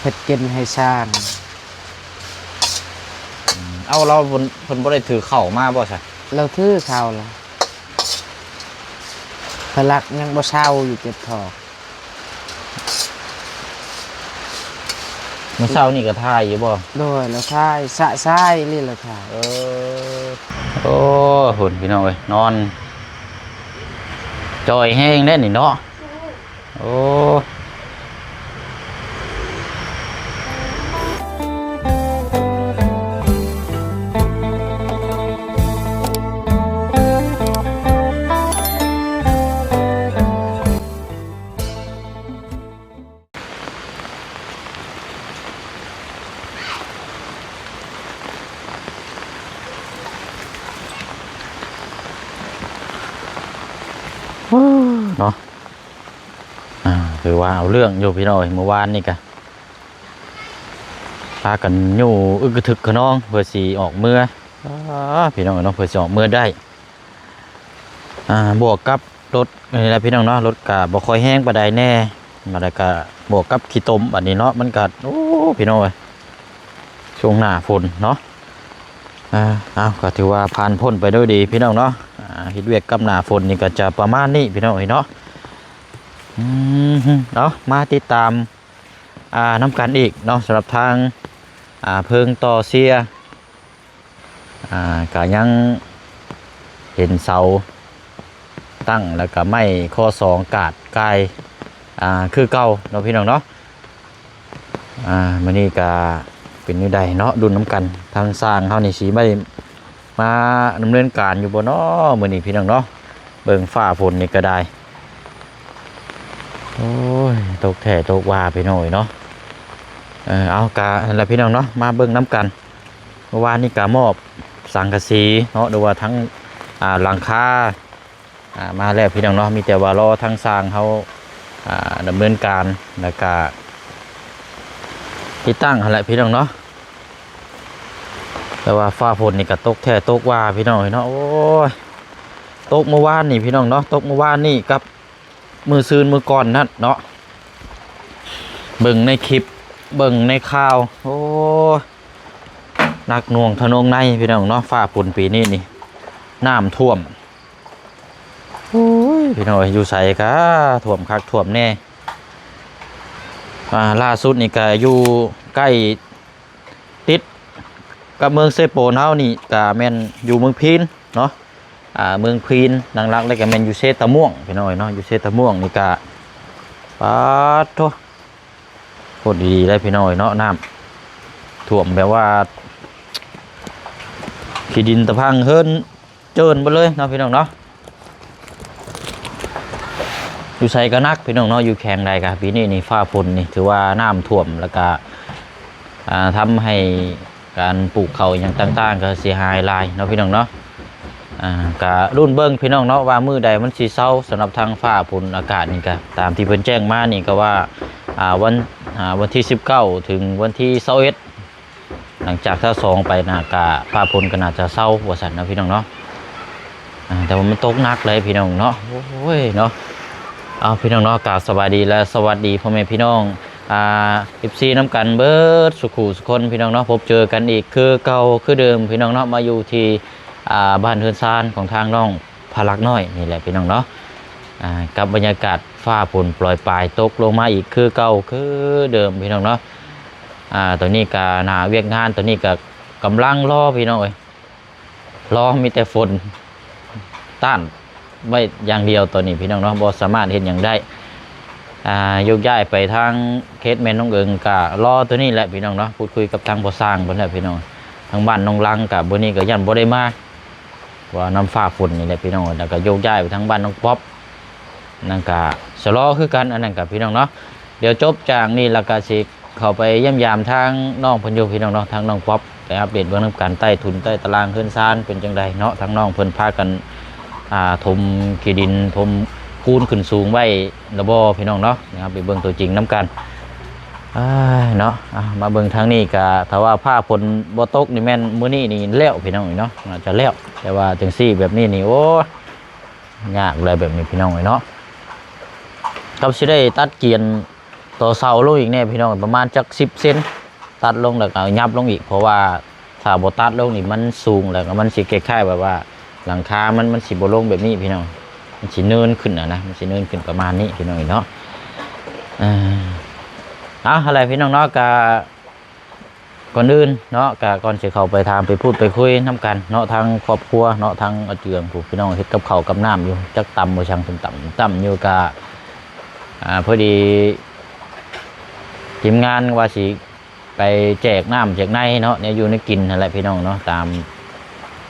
ເຮັດກິນໃຫ້ຊ່າງ. ອືມ ເອົາ ລາວເພິ່ນ ເພິ່ນບໍ່ໄດ້ຖືເຂົ້າມາບໍ່ຊະ? ລາວຖືເຂົ້າລະ ພະລັກຍັງບໍ່ເຊົາຢູ່ເຈັບທ້ອງ. ມື້ເຊົ້ານີ້ກໍຖ່າຍຢູ່ບໍ່? ໂດຍ ລາວຖ່າຍ ສະສາຍອີ່ຫຼີລາວຖ່າຍ. ເອີ ໂອ້ ພຸ້ນພີ່ນ້ອງເອີຍ ນອນຈ່ອຍແຮງແລ້ວນີ້ເນາະ. ໂອ້ ເນາະ ອ່າ ຖືວ່າເອົາເລື່ອງຢູ່ພີ່ນ້ອງເອີຍ. ມື້ວານນີ້ກະພາກັນຍູ້ອຶກກະທຶກຂະນອງ ເພື່ອຊິອອກເມືອ ອ່າ ພີ່ນ້ອງເອີຍເນາະ ເພື່ອຊິອອກເມືອໄດ້. ອ່າ ບວກກັບລົດນີ້ແຫຼະພີ່ນ້ອງເນາະ ລົດກະບໍ່ຄ່ອຍແຮງປານໃດແດ່ ມາແລ້ວກະບວກກັບຂີ້ຕົມບາດນີ້ເນາະ ມັນກະ ໂອ້ ພີ່ນ້ອງເອີຍ ຊ່ວງໜ້າຝົນເນາະ. ອ່າ ເອົາ ກໍຖືວ່າຜ່ານພົ້ນໄປໂດຍດີພີ່ນ້ອງເນາະ. ອ່າ ເຮັດວຽກກັບໜ້າຝົນນີ້ກໍຈະປະມານນີ້ພີ່ນ້ອງເອີຍເນາະ. ອືມ ເອົາ ມາຕິດຕາມ ອ່າ ນຳກັນອີກເນາະ ສຳລັບທາງ ອ່າ ເພິ່ງຕໍ່ເຊຍ ອ່າ ກະຍັງເຫັນເສົາຕັ້ງ ແລ້ວກະໄມ້ຂໍ້ສອງກາດກາຍ ອ່າ ຄືເກົ່າເນາະ ພີ່ນ້ອງເນາະ. ອ່າ ມື້ນີ້ກະເປັນແນວໃດເນາະ ລຸ້ນນຳກັນ ທາງຊ່າງເຮົານີ້ຊິໄດ້ມາດຳເນີນການຢູ່ບໍ່ເນາະ ມື້ນີ້ພີ່ນ້ອງເນາະ. ເບິ່ງຟ້າຝົນນີ້ກະໄດ້ ໂອ້ຍ ຕົກແທ້ຕົກວ່າພີ່ນ້ອງເອີຍເນາະ. ເອີ ເອົາ ກະນັ້ນແຫຼະພີ່ນ້ອງເນາະ ມາເບິ່ງນຳກັນ. ເມື່ອວານນີ້ກະມອບສັງກະສີເນາະ ຫຼືວ່າທັງ ອ່າ ຫຼັງຄາ ອ່າ ມາແລ້ວພີ່ນ້ອງເນາະ. ມີແຕ່ວ່າລໍທາງຊ່າງເຮົາ ອ່າ ດຳເນີນການ ແລ້ວກະຕິດຕັ້ງຫັ້ນແຫຼະພີ່ນ້ອງເນາະ. ແຕ່ວ່າຟ້າຝົນນີ້ກະຕົກແທ້ຕົກວ່າພີ່ນ້ອງເອີຍເນາະ. ໂອ້ຍ ຕົກມື້ວານນີ້ພີ່ນ້ອງເນາະ ຕົກມື້ວານນີ້ກັບ ມື້ຊືນມື້ກ່ອນນັ້ນເນາະ ເບິ່ງໃນຄລິບ ເບິ່ງໃນຂ່າວ ໂອ້ຍ ໜັກໜ່ວງທະນົງໃນພີ່ນ້ອງເນາະ. ຟ້າຝົນປີນີ້ນີ້ ນ້ຳຖ້ວມ ໂອ້ຍ ພີ່ນ້ອງເອີຍ ຢູ່ໃສກະຖ້ວມຄັກຖ້ວມແນ່. ອ່າ ລ່າສຸດນີ້ກະຢູ່ໃກ້ ຕິດກັບເມືອງເຊໂປນເຮົານີ້ກະແມ່ນຢູ່ເມືອງພີນເນາະ ອ່າ ເມືອງພີນ ຫຼັກໆ ແລ້ວກະແມ່ນຢູ່ເຊຕະມ່ວງພີ່ນ້ອງເອີຍເນາະ. ຢູ່ເຊຕະມ່ວງນີ້ກະ ປາດໂທ້ ໂຄດດີໆ ເລີຍພີ່ນ້ອງເອີຍເນາະ. ນ້ຳຖ້ວມແບບວ່າ ຂີ້ດິນຕະພັງເຮືອນ ເຈີນເບິດເລີຍເນາະ ພີ່ນ້ອງເນາະ. ຢູ່ໃສກະໜັກພີ່ນ້ອງເນາະ ຢູ່ແຂວງໃດກະ ປີນີ້ນີ້ຟ້າຝົນນີ້ຖືວ່ານ້ຳຖ້ວມ ແລ້ວກະ ອ່າ ທຳໃຫ້ການປູກເຂົ້າອີ່ຫຍັງຕ່າງໆ ກະເສຍຫາຍຫຼາຍເນາະ ພີ່ນ້ອງເນາະ. ອ່າ ກະລຸ້ນເບິ່ງພີ່ນ້ອງເນາະ ວ່າມື້ໃດມັນຊິເຊົາ. ສຳລັບທາງຟ້າຝົນອາກາດນີ້ກະ ຕາມທີ່ເພິ່ນແຈ້ງມານີ້ກະວ່າ ອ່າ ວັນ ອ່າ ວັນທີສິບເກົ້າ ເຖິງວັນທີຊາວເອັດ ຫຼັງຈາກຊາວສອງໄປນະ ກະຟ້າຝົນກະໜ້າຈະເຊົາວ່າຊັ້ນເນາະ ພີ່ນ້ອງເນາະ. ອ່າ ແຕ່ວ່າມັນຕົກໜັກເລີຍພີ່ນ້ອງເນາະ ໂອ້ຍເນາະ. ເອົາ ພີ່ນ້ອງເນາະ ກາບສະບາຍດີ ແລະ ສະຫວັດດີພໍ່ແມ່ພີ່ນ້ອງ ອ່າ ເອັຟຊີ ນຳກັນເບິດສູ່ຄູ່ສູ່ຄົນ ພີ່ນ້ອງເນາະ. ພົບເຈີກັນອີກຄືເກົ່າຄືເດີມ ພີ່ນ້ອງເນາະ ມາຢູ່ທີ່ ອ່າ ບ້ານເຮືອນຊານຂອງທາງນ້ອງພາລັກນ້ອຍນີ້ແຫຼະ ພີ່ນ້ອງເນາະ. ອ່າ ກັບບັນຍາກາດຟ້າຝົນປລອຍປາຍຕົກລົງມາອີກຄືເກົ່າຄືເດີມ ພີ່ນ້ອງເນາະ. ອ່າ ຕອນນີ້ກະໜ້າວຽກງານ ຕອນນີ້ກະກຳລັງລໍ ພີ່ນ້ອງເອີຍ ລໍມີແຕ່ຝົນຕ້ານໄວ້ຢ່າງດຽວ ຕອນນີ້ ພີ່ນ້ອງເນາະ ບໍ່ສາມາດເຮັດຫຍັງໄດ້. ອ່າ ໂຍກຍ້າຍໄປທາງເຂດແມ່ນ້ອງເອີງ ກະລໍໂຕນີ້ແຫຼະ ພີ່ນ້ອງເນາະ ພູດຄຸຍກັບທາງພໍ່ຊ່າງເພິ່ນແຫຼະ ພີ່ນ້ອງ. ທາງບ້ານນ້ອງລັງກະມື້ນີ້ກະຢ້ານບໍ່ໄດ້ມາ ວ່ານຳຟ້າຝົນນີ້ແຫຼະ ພີ່ນ້ອງ. ແລ້ວກະໂຍກຍ້າຍໄປທາງບ້ານນ້ອງປັອບ ນັ້ນກະຊະລໍຄືກັນ ອັນນັ້ນກະ ພີ່ນ້ອງເນາະ. ດຽວຈົບຈາກນີ້ແລ້ວກະຊິເຂົ້າໄປຢ້ຽມຢາມທາງນ້ອງເພິ່ນຢູ່ ພີ່ນ້ອງເນາະ ທາງນ້ອງປັອບ ໄປອັບເດດເບິ່ງນຳກັນ ໃຕ້ທຸນໃຕ້ຕາລາງເຮືອນຊານເປັນຈັ່ງໃດເນາະ. ທາງນ້ອງເພິ່ນພາກັນ ອ່າ ຖົມຂີ້ດິນ ຖົມປູນຂຶ້ນສູງໄວ້ລະບໍ່ ພີ່ນ້ອງເນາະ. ດຽວເຮົາໄປເບິ່ງຕົວຈິງນຳກັນ ອ່າ ເນາະ. ອ່າ ມາເບິ່ງທາງນີ້ກະ ຖ້າວ່າຟ້າຝົນບໍ່ຕົກນີ້ແມ່ນມື້ນີ້ນີ້ແລ້ວ ພີ່ນ້ອງເນາະ ໜ້າຈະແລ້ວ. ແຕ່ວ່າຈັ່ງຊີ້ແບບນີ້ນີ້ ໂອ້ຍ ຍາກເລີຍແບບນີ້ ພີ່ນ້ອງເອີຍເນາະ. ກັບຊິໄດ້ຕັດກຽນ ຕໍ່ເສົາລົງອີກແດ່ພີ່ນ້ອງ ປະມານຈັກສິບເຊັນ ຕັດລົງແລ້ວກໍຫຍັບລົງອີກ ເພາະວ່າຖ້າບໍ່ຕັດລົງນີ້ມັນສູງ ແລ້ວກໍມັນຊິຄ້າຍໆແບບວ່າຫຼັງຄາມັນ ມັນຊິບໍ່ລົງແບບນີ້ພີ່ນ້ອງ ມັນຊິເນີນຂຶ້ນນະ ມັນຊິເນີນຂຶ້ນປະມານນີ້ພີ່ນ້ອງເນາະ. ເອີ ເອົາ ຫັ້ນແຫຼະພີ່ນ້ອງເນາະ ກໍ ກ່ອນອື່ນເນາະ ກະກ່ອນຊິເຂົ້າໄປຖາມໄປພູດໄປຄຸຍນຳກັນເນາະ ທາງຄອບຄົວເນາະ ທາງອາເຈືອງ ຜູ້ພີ່ນ້ອງເຮັດກັບເຂົ້າກັບນ້ຳຢູ່ ຈັກຕຳບໍ່ຊ່າງເພິ່ນຕຳ ຕຳຢູ່ ກະ ອ່າ ພໍດີທີມງານວ່າຊິໄປແຈກນ້ຳແຈກໃນເນາະ ແນວຢູ່ແນວກິນຫັ້ນແຫຼະພີ່ນ້ອງເນາະ ຕາມ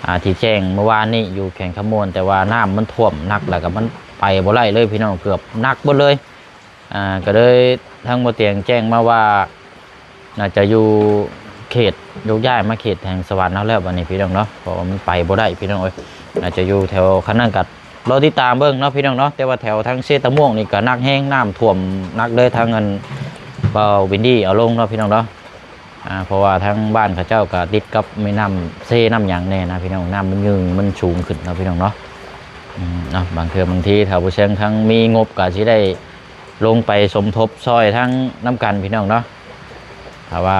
ອ່າ ທີ່ແຈ້ງເມື່ອວານນີ້ຢູ່ແຂວງຄຳມ່ວນ ແຕ່ວ່ານ້ຳມັນຖ້ວມໜັກ ແລ້ວກໍມັນໄປບໍ່ໄດ້ເລີຍພີ່ນ້ອງ ເກືອບໜັກເບິດເລີຍ. ອ່າ ກໍເລີຍທາງບໍ່ຕຽງແຈ້ງມາວ່າ ໜ້າຈະຢູ່ເຂດ ໂຍກຍ້າຍມາເຂດແຂວງສະຫວັນເຮົາແລ້ວບັດນີ້ພີ່ນ້ອງເນາະ ເພາະວ່າມັນໄປບໍ່ໄດ້ພີ່ນ້ອງເອີຍ ໜ້າຈະຢູ່ແຖວ ຄັນນັ້ນກໍລໍຕິດຕາມເບິ່ງເນາະພີ່ນ້ອງເນາະ. ແຕ່ວ່າແຖວທາງເຊຕະມ່ວງນີ້ກໍໜັກແຮງ ນ້ຳຖ້ວມໜັກເລີຍ ທາງອັນ ບ່າວວິນດີເອົາລົງເນາະພີ່ນ້ອງເນາະ. ອ່າ ເພາະວ່າທາງບ້ານເຂົາເຈົ້າກໍຕິດກັບແມ່ນ້ຳເຊນ້ຳຫຍັງແດ່ນະພີ່ນ້ອງ ນ້ຳມັນຍືງ ມັນສູງຂຶ້ນເນາະພີ່ນ້ອງເນາະ. ອືມ ເນາະ ບາງເທື່ອບາງທີຖ້າບໍ່ເຊີງທາງມີງົບກໍຊິໄດ້ລົງໄປສົມທົບຊ່ອຍທາງນຳກັນພີ່ນ້ອງເນາະ ຖ້າວ່າ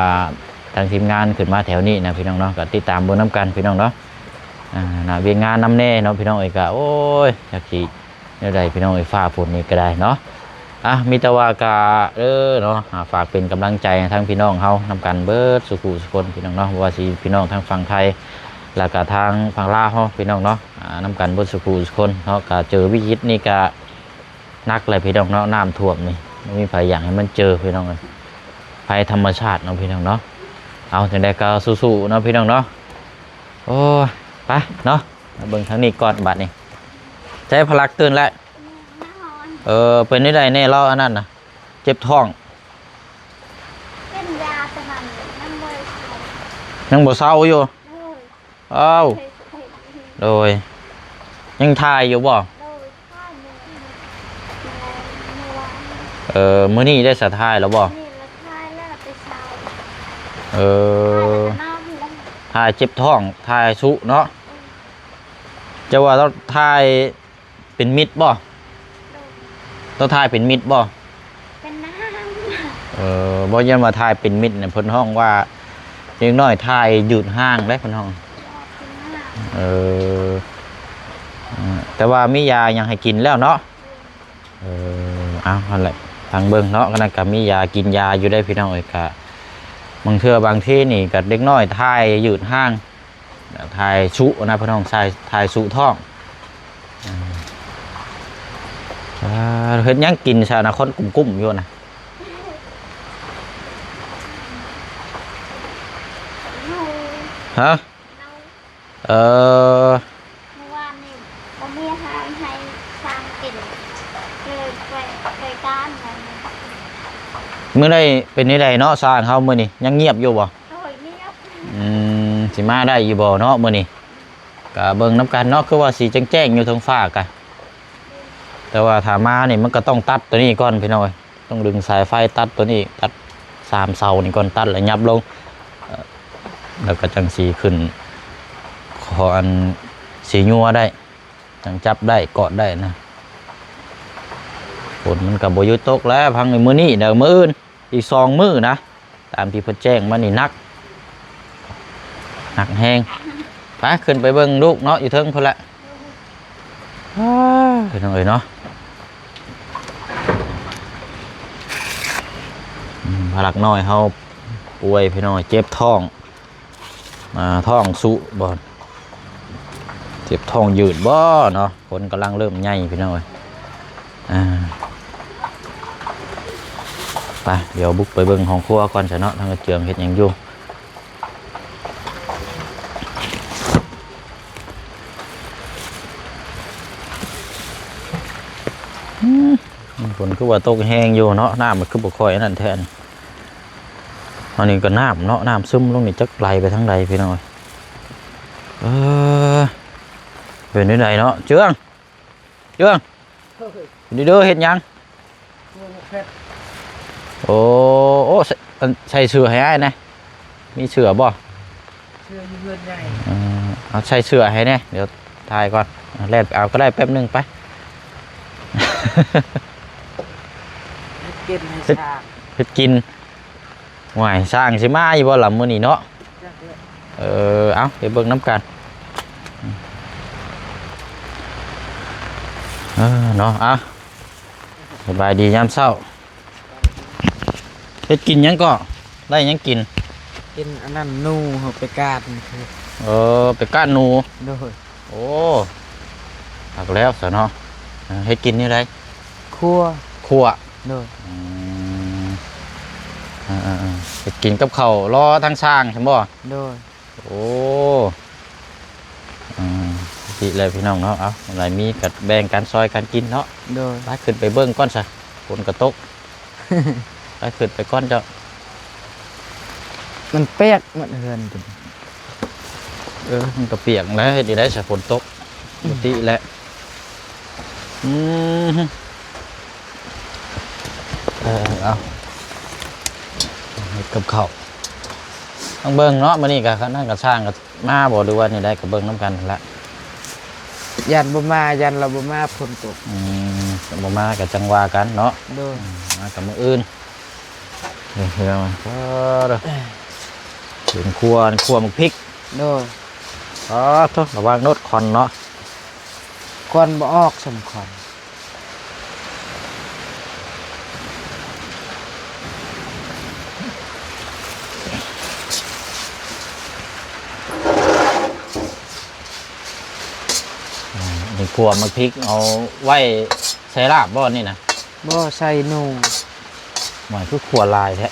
ທາງທີມງານຂຶ້ນມາແຖວນີ້ນະພີ່ນ້ອງເນາະ ກໍຕິດຕາມເບິ່ງນຳກັນພີ່ນ້ອງເນາະ. ອ່າ ນະ ວຽກງານນຳແດ່ເນາະພີ່ນ້ອງເອີຍ ກໍ ໂອ້ຍ ຈັກຊິ ແນວໃດພີ່ນ້ອງເອີຍ ຟ້າຝົນນີ້ກໍໄດ້ເນາະ. ອ່ະ ມີແຕ່ວ່າກະເດີເນາະ ອ່າ ຝາກເປັນກຳລັງໃຈໃຫ້ທາງພີ່ນ້ອງເຮົານຳກັນເບິດສູ່ຜູ້ສູ່ຄົນພີ່ນ້ອງເນາະ ບໍ່ວ່າຊິພີ່ນ້ອງທາງຝັ່ງໄທ ແລ້ວກະທາງຝັ່ງລາວເຮົາພີ່ນ້ອງເນາະ ອ່າ ນຳກັນເບິດສູ່ຜູ້ສູ່ຄົນເນາະ. ກະເຈີວິກິດນີ້ກະໜັກແຫຼະພີ່ນ້ອງເນາະ ນ້ຳຖ້ວມນີ້ ບໍ່ມີໃຜຢາກໃຫ້ມັນເຈີພີ່ນ້ອງເອີຍ ໄພທຳມະຊາດເນາະພີ່ນ້ອງເນາະ. ເອົາ ຈັ່ງໃດກໍສູ້ໆເນາະພີ່ນ້ອງເນາະ. ໂອ້ຍ ໄປເນາະ ມາເບິ່ງທາງນີ້ກ່ອນບາດນີ້. ໃສພະລັກຕື່ນແລ້ວ? ເອີ ເປັນແນວໃດແດ່ລາວອັນນັ້ນນະ ເຈັບທ້ອງ? ກິນຢາຕອນນັ້ນຍັງບໍ່ໄດ້ເຊົາ ຍັງບໍ່ເຊົາຢູ່? ໂດຍ ອ້າວ ໂດຍ ຍັງຖ່າຍຢູ່ບໍ່? ໂດຍ ຖ່າຍມື້ ມື້ວານ ເອີ ມື້ນີ້ໄດ້ສະຖ່າຍແລ້ວບໍ່? ມື້ນີ້ລະຖ່າຍແລ້ວໄປເຊົາ ເອີ ຖ່າຍແລ້ວກໍນອນແລ້ວ ຖ່າຍເຈັບທ້ອງ ຖ່າຍຊຸເນາະ. ເຈົ້າວ່າລາວຖ່າຍເປັນມິດບໍ່? ໂດຍ ລາວຖ່າຍເປັນມິດບໍ່? ເປັນນ້ຳ ເອີ ບໍ່ ຢ້ານວ່າຖ່າຍເປັນມິດນະ ເພິ່ນຮ້ອງວ່າເດັກນ້ອຍຖ່າຍຍືດຮ່າງເດ້ ເພິ່ນຮ້ອງ ເປັນນ້ຳ ເອີ แต่ว่ามียาหยังให้กินแล้วเนาะ เออ เอา หั่นแหละ ฟังเบิ่งเนาะ ก็นั่นก็มียากินยาอยู่ได้พี่น้องเอ้ย ก็บางเทื่อบางทีนี่ก็เด็กน้อยถ่ายยืดห่าง ถ่ายสุนะพี่น้อง ถ่าย ถ่ายสุท้อง อ่า เฮ็ดหยังกินซะนะ คนกุ้มๆอยู่นะ ฮะ เออ เมื่อวานนี่บ่มีอาหารให้ช้างกิน เลยไป ไปก้านมัน มื้อใดเป็นจั่งใดเนาะ ช้างเฮามื้อนี้ยังเงียบอยู่บ่? โอ้ย เงียบ อืม สิมาได้อยู่บ่เนาะมื้อนี้ ก็เบิ่งนำกันเนาะ คือว่าสิแจ้งๆอยู่เทิงฟ้ากะ แต่ว่าถ้ามานี่มันก็ต้องตัดตัวนี้ก่อนพี่น้องเอ้ย ต้องดึงสายไฟตัดตัวนี้ ตัดสามเสานี่ก่อน ตัดแล้วยับลง เอ่อ แล้วก็จั่งสิขึ้น ขออันสิยัวได้ จั่งจับได้ กอดได้นะ ฝนมันก็บ่หยุดตกแล้ว พังมื้อนี้เด้อ มื้ออื่น อีกสองมื้อนะ ตามที่เพิ่นแจ้งมานี่หนัก หนักแฮง ไป ขึ้นไปเบิ่งลูกเนาะ อยู่เทิงพุ้นแหละ อ้า พี่น้องเอ้ยเนาะ อืม พลักน้อยเฮาป่วยพี่น้อง เจ็บท้อง อ่า ท้องสุบ่ เจ็บท้องยืดบ่เนาะ คนกำลังเริ่มใหญ่พี่น้องเอ้ย อ่า ไป เดี๋ยวบุกไปเบิ่งห้องครัวก่อนซะเนาะ ทางเอื้อยเจืองเฮ็ดหยังอยู่ อืม ฝนคือว่าตกแฮงอยู่เนาะ น้ำมันคือบ่ค่อยอันนั้นแท้ อันนี้ก็น้ำเนาะ น้ำซึมลงนี่จักไหลไปทางใดพี่น้องเอ้ย เออ เป็นจั่งใดเนาะ เจือง เจือง เฮ้ย นี่เด้อ เฮ็ดหยัง โอ้ โอ้ ใส่ อัน ใส่เสื้อให้อ้ายแหน่ มีเสื้อบ่ เสื้ออยู่เฮือนใหญ่ เออ เอาใส่เสื้อให้แหน่ เดี๋ยวถ่ายก่อน แล่นไปเอาก็ได้ แป๊บหนึ่งไป เฮ็ดกินให้ช้าง ເຮັດກິນ. ຫວຍ ຊ່າງຊິມາຢູ່ບໍ່ລະມື້ນີ້ເນາະ? ເອີ ເອົາ ໄປເບິ່ງນຳກັນ. ເອີ ເນາະ ເອົາ ສະບາຍດີຍາມເຊົ້າ. ເຮັດກິນຫຍັງເກາະ? ໄດ້ຫຍັງກິນ? ກິນອັນນັ້ນ ໜູ ເຮົາໄປການ. ເອີ ໄປການໜູ. ໂດຍ. ໂອ້ ຄັກແລ້ວຊະເນາະ. ເຮັດກິນແນວໃດ? ຂົ້ວ. ຂົ້ວ. ໂດຍ. ອືມ ເອີໆໆ ເຮັດກິນກັບເຂົ້າ ລໍທາງຊ່າງຊັ້ນບໍ່? ໂດຍ. ໂອ້ ອືມ ດີແລ້ວພີ່ນ້ອງເນາະ. ເອົາ ອັນໃດມີກໍແບ່ງກັນ ຊ່ອຍກັນກິນເນາະ. ໂດຍ. ໄປ ຂຶ້ນໄປເບິ່ງກ່ອນຊະ ຝົນກໍຕົກ. ໄປ ຂຶ້ນໄປກ່ອນເຈົ້າ. ມັນປຽກໝົດເຮືອນ. ເອີ ມັນກໍປຽກແລ້ວ ເຮັດຈັ່ງໃດຊະ ຝົນຕົກ. ອືມ ປົກກະຕິແຫຼະ. ອືມ ເອີ ເອົາ ເຮັດກັບເຂົ້າ ຕ້ອງເບິ່ງເນາະ. ມື້ນີ້ກໍ ຄັນນັ້ນກໍຊ່າງກໍມາບໍ່ ຫຼືວ່າແນວໃດ ກໍເບິ່ງນຳກັນຫັ້ນລະ. ຢ້ານບໍ່ມາ ຢ້ານລາວບໍ່ມາ ຝົນຕົກ. ອືມ ບໍ່ມາກໍຈັ່ງວ່າກັນເນາະ. ໂດຍ. ອືມ ມາກັບມື້ອື່ນ. ເອີ ເຮັດຫຍັງ ເອີ ເປັນຂົ້ວ ຂົ້ວໝາກພິກ. ໂດຍ. ອໍ ໂທ້ ລະວັງໂດດຄວັນເນາະ. ຄວັນບໍ່ອອກ ສ່ຳຄວັນ. ອືມ ນີ້ຂົ້ວໝາກພິກ ເອົາໄວ້ໃສ່ລາບບໍ່ນີ້ນະ? ບໍ່ ໃສ່ໜູ. ໝາຍຄືຂົ້ວຫຼາຍແທ້?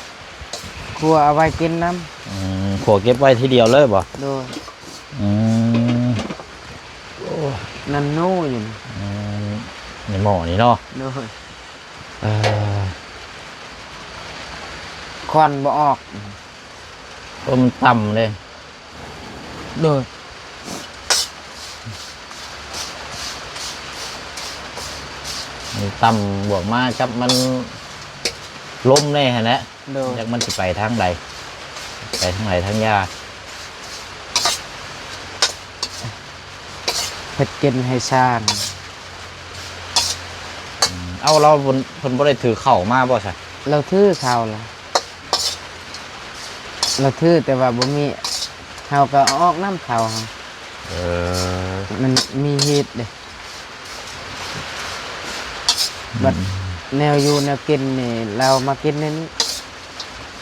ຂົ້ວເອົາໄວ້ກິນນຳ. ອືມ ຂົ້ວເກັບໄວ້ທີດຽວເລີຍບໍ່? ໂດຍ. ອືມ ໂອ້ ນັ້ນໜູຢູ່ນີ້. ອືມ ໃນໝໍ້ນີ້ເນາະ. ໂດຍ. ເອີ ຄວັນບໍ່ອອກ ເພາະມັນຕ່ຳເດ້. ໂດຍ. ມັນຕ່ຳ ບວກມາກັບມັນລົມແດ່ຫັ້ນແຫຼະ. ໂດຍ. ຈັກມັນຊິໄປທາງໃດ ໄປທາງໃດທາງຢາ. ເຮັດກິນໃຫ້ຊ່າງ. ອືມ ເອົາ ລາວ ເພິ່ນ ເພິ່ນບໍ່ໄດ້ຖືເຂົ້າມາບໍ່ຊະ? ລາວຖືເຂົ້າລະ ລາວຖື ແຕ່ວ່າບໍ່ມີ ເຮົາກໍເອົາອອກນຳເຂົ້າ. ເອີ ມັນມີຮີດເດ້. ອືມ ບັດແນວຢູ່ແນວກິນນີ້ ລາວມາກິນໃນນີ້.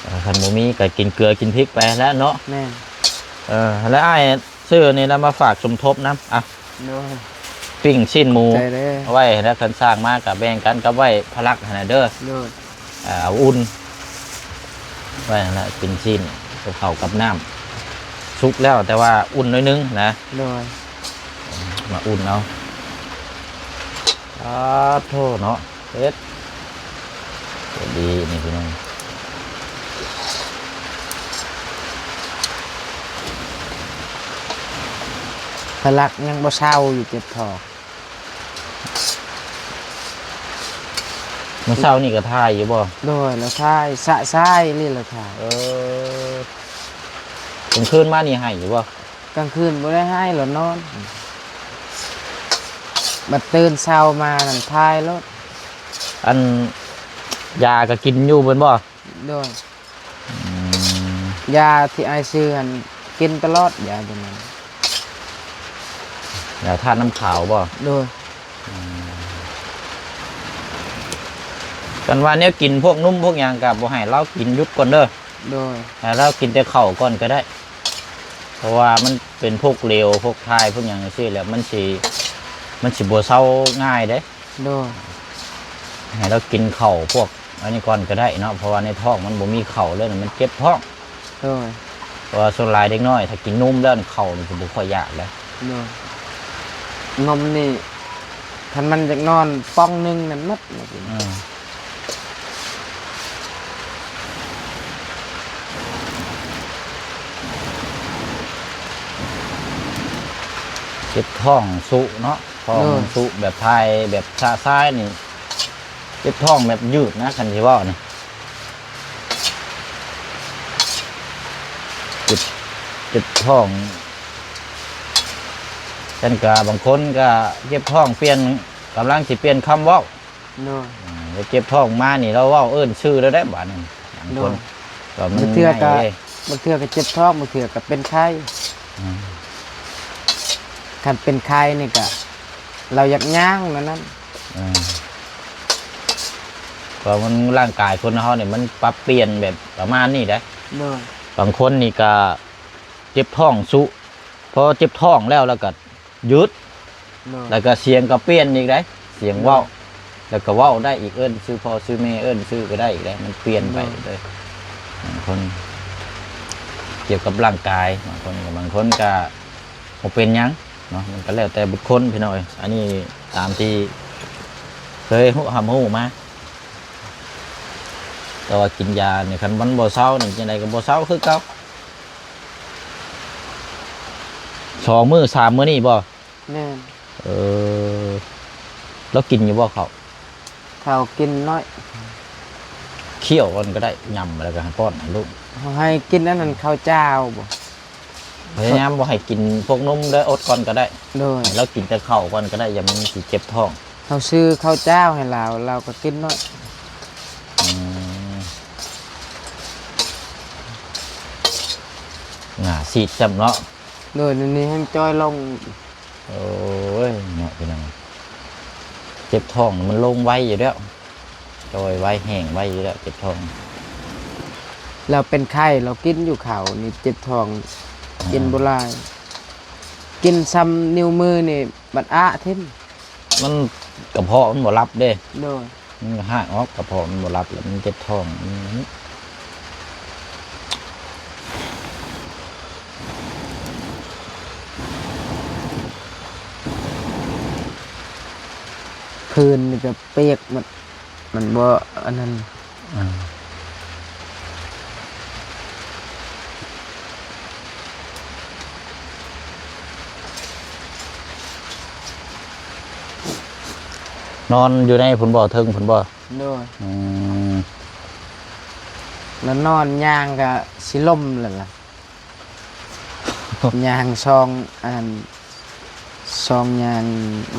ເອີ ຄັນບໍ່ມີກໍກິນເກືອກິນພິກໄປແຫຼະເນາະ. ແມ່ນ. ເອີ ແລ້ວອ້າຍ ຊື້ນີ້ນຳມາຝາກສົມທົບນຳ. ອ່ະ ໂດຍ. ປີ້ງຊີ້ນໝູ ໃຈເດີ ເອົາໄວ້ຫັ້ນແຫຼະ ຄັນຊ່າງມາກໍແບ່ງກັນກັບໄວ້ພະລັກຫັ້ນນະເດີ. ໂດຍ. ເອົາອຸ່ນໄວ້ຫັ້ນແຫຼະ ປີ້ງຊີ້ນກັບເຂົ້າກັບນ້ຳ ສຸກແລ້ວ ແຕ່ວ່າອຸ່ນໜ້ອຍໜຶ່ງນະ. ໂດຍ. ມາອຸ່ນເອົາ. ອາໂທ້ເນາະ. ເຮັດ ກໍດີນີ້ພີ່ນ້ອງ. ພະລັກຍັງບໍ່ເຊົາຢູ່ ເຈັບທ້ອງ. ມື້ເຊົ້ານີ້ກໍຖ່າຍຢູ່ບໍ່? ໂດຍ ລາວຖ່າຍ ສະຊາຍອີ່ຫຼີລາວຖ່າຍ. ເອີ ກາງຄືນມານີ້ໄຫ້ຢູ່ບໍ່? ກາງຄືນບໍ່ໄດ້ໄຫ້ ລາວນອນ. ບັດຕື່ນເຊົ້າມານັ້ນຖ່າຍໂລດ. ອັນ ຢາກໍກິນຢູ່ແມ່ນບໍ່? ໂດຍ. ອືມ ຢາທີ່ອ້າຍຊື້ຫັ້ນ ກິນຕະຫຼອດ ຢາຕົວນັ້ນ. ຢາທາດນ້ຳຂາວບໍ່? ໂດຍ. ອືມ ຄັນວ່າແນວກິນພວກນົມພວກຫຍັງ ກໍບໍ່ໃຫ້ລາວກິນ ຢຸດກ່ອນເດີ. ໂດຍ. ໃຫ້ລາວກິນແຕ່ເຂົ້າກ່ອນກໍໄດ້ ເພາະວ່າມັນເປັນພວກເຫຼວ ພວກຖ່າຍ ພວກຫຍັງຈັ່ງຊີ້ແຫຼະ ມັນຊິ ມັນຊິບໍ່ເຊົາງ່າຍເດ້. ໂດຍ. ໃຫ້ລາວກິນເຂົ້າພວກອັນນີ້ກ່ອນກໍໄດ້ເນາະ ເພາະວ່າໃນທ້ອງມັນບໍ່ມີເຂົ້າເລີຍ ມັນເຈັບທ້ອງ. ໂດຍ. ເພາະວ່າສ່ວນຫຼາຍເດັກນ້ອຍ ຖ້າກິນນົມແລ້ວ ເຂົ້ານີ້ຊິບໍ່ຄ່ອຍຢາກເດ້. ໂດຍ. ນົມນີ້ ຄັນມັນຢາກນອນປ່ອງໜຶ່ງນັ້ນໝົດ. ອືມ. ເຈັບທ້ອງຊຸເນາະ ທ້ອງ ໂດຍ ຊຸ ແບບຖ່າຍແບບຊະຊາຍນີ້ ເຈັບທ້ອງແບບຍືດນະ ຄັນຊິເວົ້ານີ້ ເຈັບ ເຈັບທ້ອງ. ຊັ້ນກະບາງຄົນກະເຈັບທ້ອງ ປ່ຽນ ກຳລັງຊິປ່ຽນຄຳເວົ້າ. ໂດຍ. ອືມ ເຈັບທ້ອງມານີ້ ລາວເວົ້າເອີ້ນຊື່ແລ້ວເດ້ບາດນີ້. ໂດຍ ຄົນ ກໍມັນ ບາງເທື່ອກໍ ງ່າຍເດ້ ບາງເທື່ອກໍເຈັບທ້ອງ ບາງເທື່ອກໍເປັນໄຂ້ ອືມ ຄັນເປັນໄຂ້ນີ້ກໍ ລາວຢາກຍ່າງແນວນັ້ນ ອືມ ເພາະມັນ ຮ່າງກາຍຄົນເຮົານີ້ມັນປັບປ່ຽນແບບປະມານນີ້ເດ້ ໂດຍ ບາງຄົນນີ້ກໍເຈັບທ້ອງຊຸ ພໍເຈັບທ້ອງແລ້ວ ແລ້ວກໍຢຸດ ໂດຍ ແລ້ວກໍສຽງກໍປ່ຽນອີກເດ້ ສຽງເວົ້າ ໂດຍ ແລ້ວກໍເວົ້າໄດ້ອີກ ເອີ້ນຊື່ພໍ່ຊື່ແມ່ ເອີ້ນຊື່ກໍໄດ້ອີກເດ້ ມັນປ່ຽນໄປ ໂດຍ ເລີຍ ບາງຄົນກ່ຽວກັບຮ່າງກາຍ ບາງຄົນກໍ ບາງຄົນກໍບໍ່ເປັນຫຍັງເນາະ ມັນກໍແລ້ວແຕ່ບຸກຄົນພີ່ນ້ອງເອີຍ ອັນນີ້ຕາມທີ່ເຄີຍຮູ້ ຮັບຮູ້ມາ ແຕ່ວ່າກິນຢານີ້ ຄັນມັນບໍ່ເຊົານີ້ ຈັ່ງໃດກໍບໍ່ເຊົາຄືເກົ່າ ສອງມື້ສາມມື້ນີ້ບໍ່? ແມ່ນ ເອີ ລາວກິນຢູ່ບໍ່ເຂົ້າ? ເຂົ້າກິນໜ້ອຍ ຄ້ຽວກ່ອນກໍໄດ້ ຫຍ້ຳແລ້ວກໍໃຫ້ປ້ອນໃຫ້ລູກ ເຮົາໃຫ້ກິນອັນນັ້ນ ເຂົ້າຈ້າວບໍ່? ພະຍາຍາມບໍ່ໃຫ້ກິນພວກນົມເດີ ອົດກ່ອນກໍໄດ້ ໂດຍ ໃຫ້ລາວກິນແຕ່ເຂົ້າກ່ອນກໍໄດ້ ຢ່າມັນຊິເຈັບທ້ອງ ເຮົາຊື້ເຂົ້າຈ້າວໃຫ້ລາວ ລາວກໍກິນໜ້ອຍ ອືມ ໜ້າຊີດຊ້ຳເນາະ ໂດຍ ດຽວນີ້ແຮ່ງຈ່ອຍລົງ ໂອ້ຍ ເນາະ ພີ່ນ້ອງ ເຈັບທ້ອງມັນລົງໄວຢູ່ແລ້ວ ຈ່ອຍໄວ ແຫ້ງໄວຢູ່ແລ້ວ ເຈັບທ້ອງ ລາວເປັນໄຂ້ ລາວກິນຢູ່ເຂົ້ານີ້ເຈັບທ້ອງ ອືມ ກິນບໍ່ຫຼາຍ ກິນຊ່ຳນິ້ວມືນີ້ບັດອະຖິ້ມ ມັນກະເພາະມັນບໍ່ຫຼັບເດ້ ໂດຍ ມັນກໍຮ້າຍອອກ ກະເພາະມັນບໍ່ຫຼັບ ແລ້ວມັນເຈັບທ້ອງ ອືມ ພື້ນນີ້ກໍປຽກໝົດ ມັນບໍ່ອັນນັ້ນ ອືມ ນອນຢູ່ໃນພຸ້ນບໍ່ ເທິງພຸ້ນບໍ່? ໂດຍ ອືມ ລະນອນຍ່າງກະຊິລົ້ມແລ້ວລະ ຍ່າງສອງ ອັນ ສອງຍ່າງ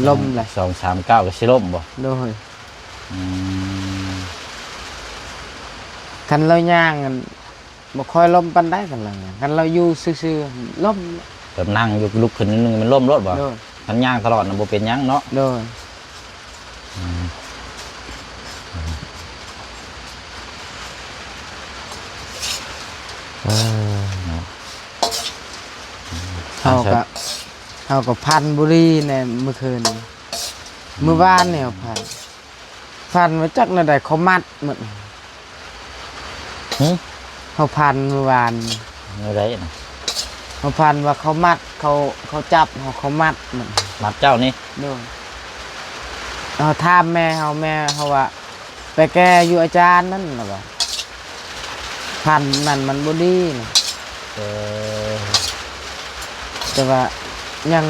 ລົ້ມລະ ສອງສາມກ້າວກໍຊິລົ້ມບໍ່? ໂດຍ ອືມ ຄັນລາວຍ່າງ ອັນ ບໍ່ຄ່ອຍລົ້ມປານໃດ ຄັນລາວຍ່າງ ຄັນລາວຢູ່ຊື່ໆລົ້ມ ແບບນັ່ງຢູ່ ລຸກຂຶ້ນໜ້ອຍໜຶ່ງມັນລົ້ມໂລດບໍ່? ໂດຍ ຄັນຍ່າງຕະຫຼອດນະບໍ່ເປັນຫຍັງເນາະ? ໂດຍ ອືມ ເອີ ເນາະ ເຮົາກໍ ເຮົາກໍຝັນບໍ່ດີໃນມື້ຄືນ ອືມ ມື້ວານນີ້ເຮົາຝັນ ຝັນວ່າຈັກແນວໃດເຂົາມັດໝົດ ຫື ເຮົາຝັນມື້ວານ ແນວໃດນະ? ເຮົາຝັນວ່າເຂົາມັດ ເຂົາ ເຂົາຈັບເຮົາ ເຂົາມັດໝົດ ມັດເຈົ້ານີ້? ໂດຍ ເຮົາຖາມແມ່ເຮົາ ແມ່ເຮົາວ່າ ໄປແກ້ຢູ່ອາຈານນັ້ນລະວ່າ ພັນນັ້ນມັນບໍ່ດີນະ ເອີ ແຕ່ວ່າຍັງ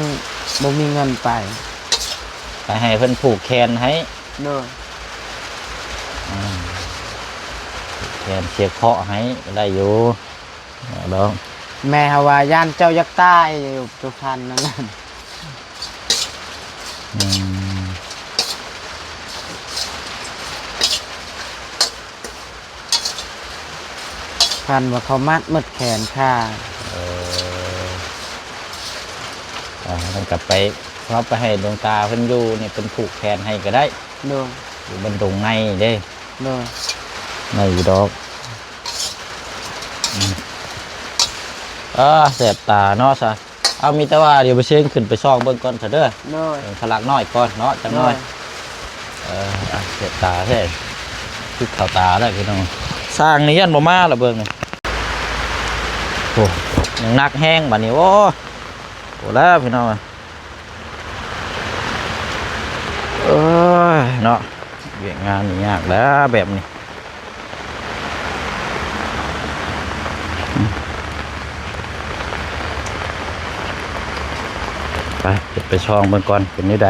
ບໍ່ມີເງິນໄປ ໄປໃຫ້ເພິ່ນຜູກແຂນໃຫ້ ໂດຍ ອືມ ຜູກແຂນເສຍເຄາະໃຫ້ກໍໄດ້ຢູ່ ດອກ ແມ່ເຮົາວ່າຢ້ານເຈົ້າຢາກຕາຍຢູ່ ໂຕພັນນັ້ນ ອືມ ພັນວ່າເຂົາມັດໝົດແຂນຂາ ເອີ ເອົາ ເຮົາກໍໄປ ເຮົາໄປໃຫ້ຫຼວງຕາເພິ່ນຢູ່ນີ້ ເພິ່ນຜູກແຂນໃຫ້ກໍໄດ້ ໂດຍ ຢູ່ບ້ານດົງໃນເດ້ ໂດຍ ໄດ້ຢູ່ດອກ ອືມ ເອີ ແສບຕາເນາະຊະ ເອົາ ມີແຕ່ວ່າດຽວບໍ່ເຊີນຂຶ້ນໄປສ່ອງເບິ່ງກ່ອນຊະເດີ ໂດຍ ເບິ່ງທະລັກນ້ອຍກ່ອນເນາະ ຈັກໜ້ອຍ ໂດຍ ເອີ ອ່ະ ເສບຕາແທ້ ຄືເຂົ້າຕາແລ້ວພີ່ນ້ອງ ຊ່າງນີ້ຢ້ານບໍ່ມາລະເບິ່ງນີ້ ໂອ້ ຍັງໜັກແຮງບາດນີ້ ໂອ້ ໂອ້ ແລ້ວພີ່ນ້ອງ ເອີຍເນາະ ວຽກງານນີ້ຍາກແລ້ວແບບນີ້ ໄປ ໄປສ່ອງເບິ່ງກ່ອນ ເປັນແນວໃດ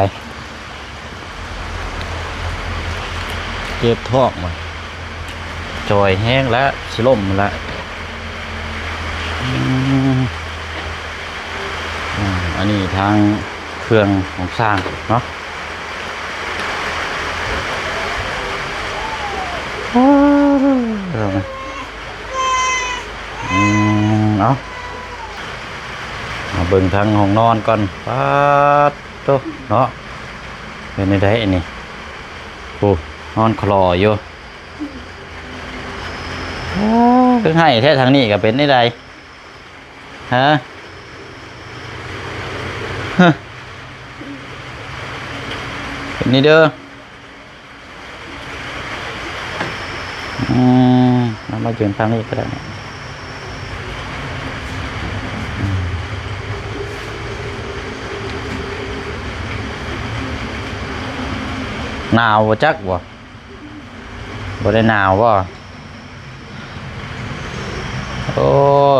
ເຈັບທ້ອງວ່າ ຈ່ອຍແຮງແລ້ວ ຊິລົ້ມແລ້ວ ອືມ ອືມ ອັນນີ້ທາງ ເຄື່ອງຂອງຊ່າງເນາະ ໂອ້ຍ ອືມ ເອົາ ມາເບິ່ງທາງຫ້ອງນອນກ່ອນ. ປາດໂທ້ເນາະ ເປັນແນວໃດອັນນີ້? ໂອ້ ນອນຄລໍຢູ່. ໂອ້ ຄືໄຫ້ແທ້. ທາງນີ້ກໍເປັນແນວໃດ? ຮະ ຮະ ເປັນນີ້ເດີ. ອືມ ເອົາມາຢືນທາງນີ້ກໍໄດ້. ໜາວບໍ່ຈັກບໍ່? ບໍ່ໄດ້ໜາວບໍ່? ໂອ້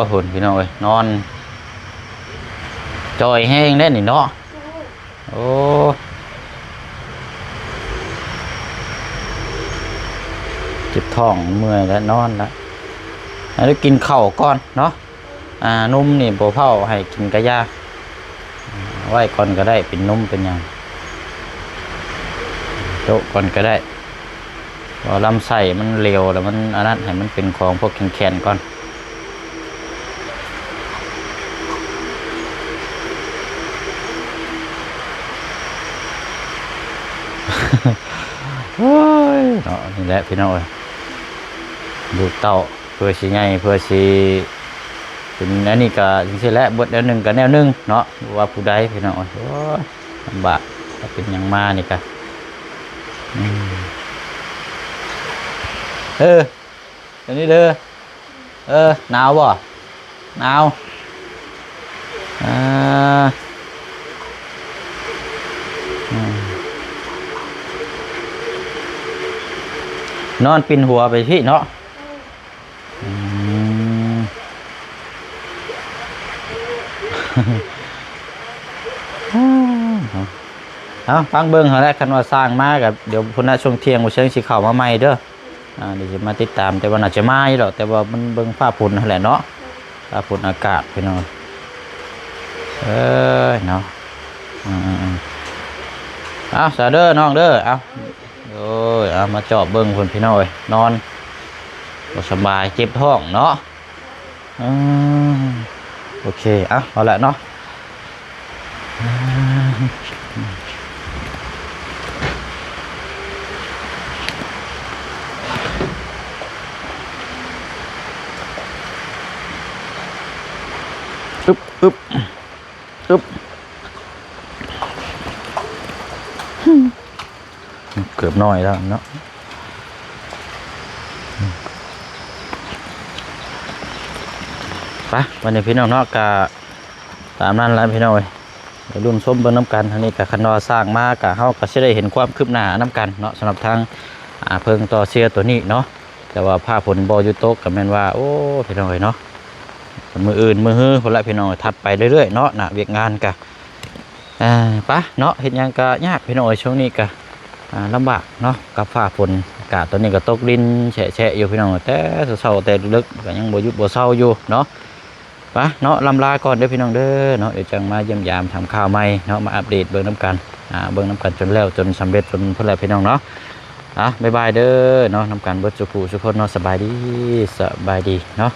ພຸ້ນພີ່ນ້ອງເອີຍ ນອນຈ່ອຍແຮງເດ້ນີ້ເນາະ. ໂອ້ ເຈັບທ້ອງເມື່ອຍແລ້ວ ນອນລະ. ໃຫ້ໄດ້ກິນເຂົ້າກ່ອນເນາະ. ອ່າ ນົມນີ້ບໍ່ເຝົ້າໃຫ້ກິນກະຢ່າ ໄວ້ກ່ອນກໍໄດ້ ເປັນນົມເປັນຫຍັງ ໂຕະກ່ອນກໍໄດ້ ເພາະລຳໄສ້ມັນຫຼຽວ ແລ້ວມັນອັນນັ້ນ ໃຫ້ມັນເປັນຂອງພວກແຂງໆກ່ອນ. ໂອ້ຍ ເນາະ ນີ້ແຫຼະພີ່ນ້ອງເອີຍ ລູກເຕົ້າ ເພື່ອຊິໃຫຍ່ ເພື່ອຊິເປັນອັນນີ້ກະຈັ່ງຊີ້ແຫຼະ ເບິດແນວໜຶ່ງກະແນວໜຶ່ງເນາະ ບໍ່ວ່າຜູ້ໃດພີ່ນ້ອງເອີຍ. ໂອ້ຍ ລຳບາກ ຖ້າເປັນຫຍັງມານີ້ກະ ອືມ ເອີ ອັນນີ້ເດີ ເອີ ໜາວບໍ່? ໜາວ ອ່າ ອືມ ນອນປິ່ນຫົວໄປພີ້ເນາະ. ອືມ ເອົາ ຟັງເບິ່ງຫັ້ນແຫຼະ ຄັນວ່າຊ່າງມາກໍດຽວພຸ້ນນະ ຊ່ວງທ່ຽງບໍ່ເຊີງຊິເຂົ້າມາໃໝ່ເດີ. ອ່າ ດຽວຊິມາຕິດຕາມ ແຕ່ວ່າໜ້າຈະມາຢູ່ດອກ ແຕ່ວ່າມັນເບິ່ງຟ້າຝົນຫັ້ນແຫຼະເນາະ ຟ້າຝົນອາກາດພີ່ນ້ອງເອີຍເນາະ. ອືມໆໆ ເອົາ ສາເດີນ້ອງເດີ ເອົາ ໂອ້ຍ ເອົາ ມາຈອບເບິ່ງພຸ້ນພີ່ນ້ອງເອີຍ ນອນບໍ່ສະບາຍ ເຈັບທ້ອງເນາະ. ອືມ ໂອເຄ ເອົາ ເອົາລະເນາະ. ອຶບ ອຶບ ອຶບ ເກືອບນ້ອຍແລ້ວເນາະ. ໄປ ບັດນີ້ພີ່ນ້ອງເນາະ ກະຕາມນັ້ນແຫຼະພີ່ນ້ອງເອີຍ ໄປລຸ້ນຊົມເບິ່ງນຳກັນ. ອັນນີ້ກະຄັນວ່າສ້າງມາກະ ເຮົາກະຊິໄດ້ເຫັນຄວາມຄືບໜ້ານຳກັນເນາະ ສຳລັບທາງ ອ່າ ເພິ່ງຕໍ່ເຊຍໂຕນີ້ເນາະ. ແຕ່ວ່າຟ້າຝົນບໍ່ຢຸດຕົກ ກະແມ່ນວ່າ ໂອ້ ພີ່ນ້ອງເອີຍເນາະ ມື້ອື່ນມື້ຮືພຸ້ນລະພີ່ນ້ອງ ຖັດໄປເລື້ອຍໆເນາະ ນະ ວຽກງານກະ ອ່າ ປະເນາະ ເຮັດຫຍັງກະຍາກພີ່ນ້ອງເອີຍ ຊ່ວງນີ້ກະ ອ່າ ລຳບາກເນາະ ກັບຟ້າຝົນ. ອາກາດຕອນນີ້ກະຕົກລິນແຊະໆຢູ່ພີ່ນ້ອງ ແຕ່ເຊົ້າໆ ແຕ່ເລິກກະຍັງບໍ່ຢຸດບໍ່ເຊົາຢູ່ເນາະ. ປະເນາະ ລ່ຳລາກ່ອນເດີພີ່ນ້ອງເດີເນາະ ດຽວຈັ່ງມາຢ້ຽມຢາມຖາມຂ່າວໃໝ່ເນາະ ມາອັບເດດເບິ່ງນຳກັນ ອ່າ ເບິ່ງນຳກັນຈົນແລ້ວຈົນສຳເລັດພຸ້ນແຫຼະພີ່ນ້ອງເນາະ. ອ່າ ບາຍບາຍເດີເນາະ ນຳກັນເບິດສູ່ຜູ້ສູ່ຄົນເນາະ. ສະບາຍດີ ສະບາຍດີເນາະ.